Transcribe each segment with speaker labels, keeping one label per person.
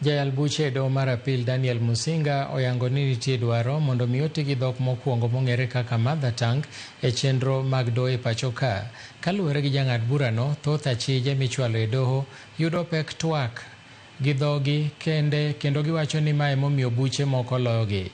Speaker 1: Jayal buche e doho mar apil Daniel Musinga oyango ni nitie dwaro mondo mi oti gi dhok mokwongo mong'ere kaka mother tongue e chenro mag doho e pacho ka. Kaluwore gi jang'ad burano, thoth achije michwalo e doho yudo pek twak gi dhogi kende kendo giwacho ni mae momiyo buche moko loyogi.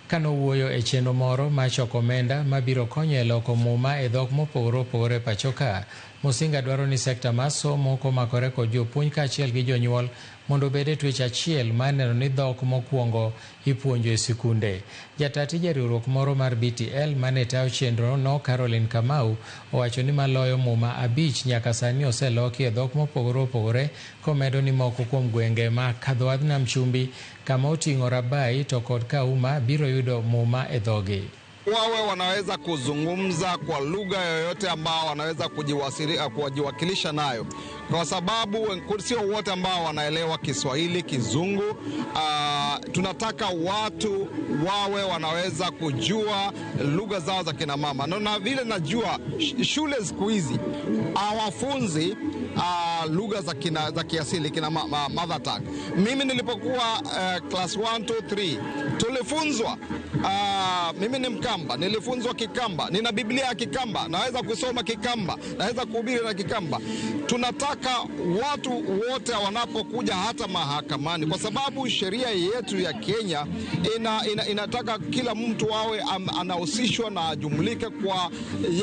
Speaker 1: Kanowuoyo e chenro moro mar choko omenda mabiro konyo e loko muma e dhok mopogore opogore e pacho ka, Musinga dwaro ni sekta mar somo komakore kod jopuonj kaachiel gi jonyuol mondo obed e twech achiel mar neno ni dhok mokwongo ipuonjo e sikunde. Jata tije riwruok moro mar BTL mane tayo chenro no Caroline Kamau owacho ni maloyo muma 5 nyaka sani oseloki e dhok mopogore opogore komedo ni moko kuom gwenge ma Kadhowadh Nam Chumbi kama oting'o Rabai to kod Kauma biro yudo muma e dhogi.
Speaker 2: Wawe wanaweza kuzungumza kwa lugha yoyote ambao wanaweza kujiwakilisha nayo, kwa sababu sio wote ambao wanaelewa Kiswahili, Kizungu. Tunataka watu wawe wanaweza kujua lugha zao za kina mama. Na vile najua shule siku hizi hawafunzi lugha za kiasili kina mother tongue. Mimi nilipokuwa class 1, 2, 3 tulifunzwa. Mimi ni Mkamba, nilifunzwa Kikamba, nina Biblia ya Kikamba, naweza kusoma Kikamba, naweza kuhubiri na Kikamba. Tunataka watu wote wanapokuja hata mahakamani, kwa sababu sheria yetu ya Kenya inataka kila mtu awe anahusishwa na ajumlike kwa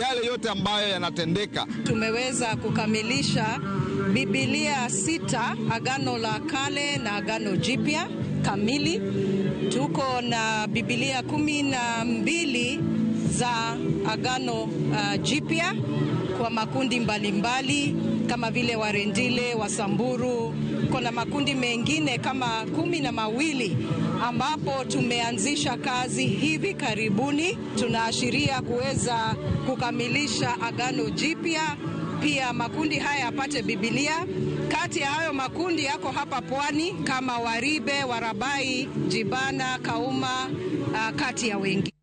Speaker 2: yale yote ambayo yanatendeka.
Speaker 3: Tumeweza kukamilisha Biblia 6, Agano la Kale na Agano Jipya kamili. Tuko na Biblia 12 za Agano Jipya kwa makundi mbalimbali kama vile Warendile, Wasamburu. Kuna makundi mengine kama 12 ambapo tumeanzisha kazi hivi karibuni. Tunaashiria kuweza kukamilisha Agano Jipya, pia makundi haya yapate Biblia. Kati ya hayo makundi yako hapa pwani kama Waribe, Warabai, Jibana, Kauma, kati ya wengi.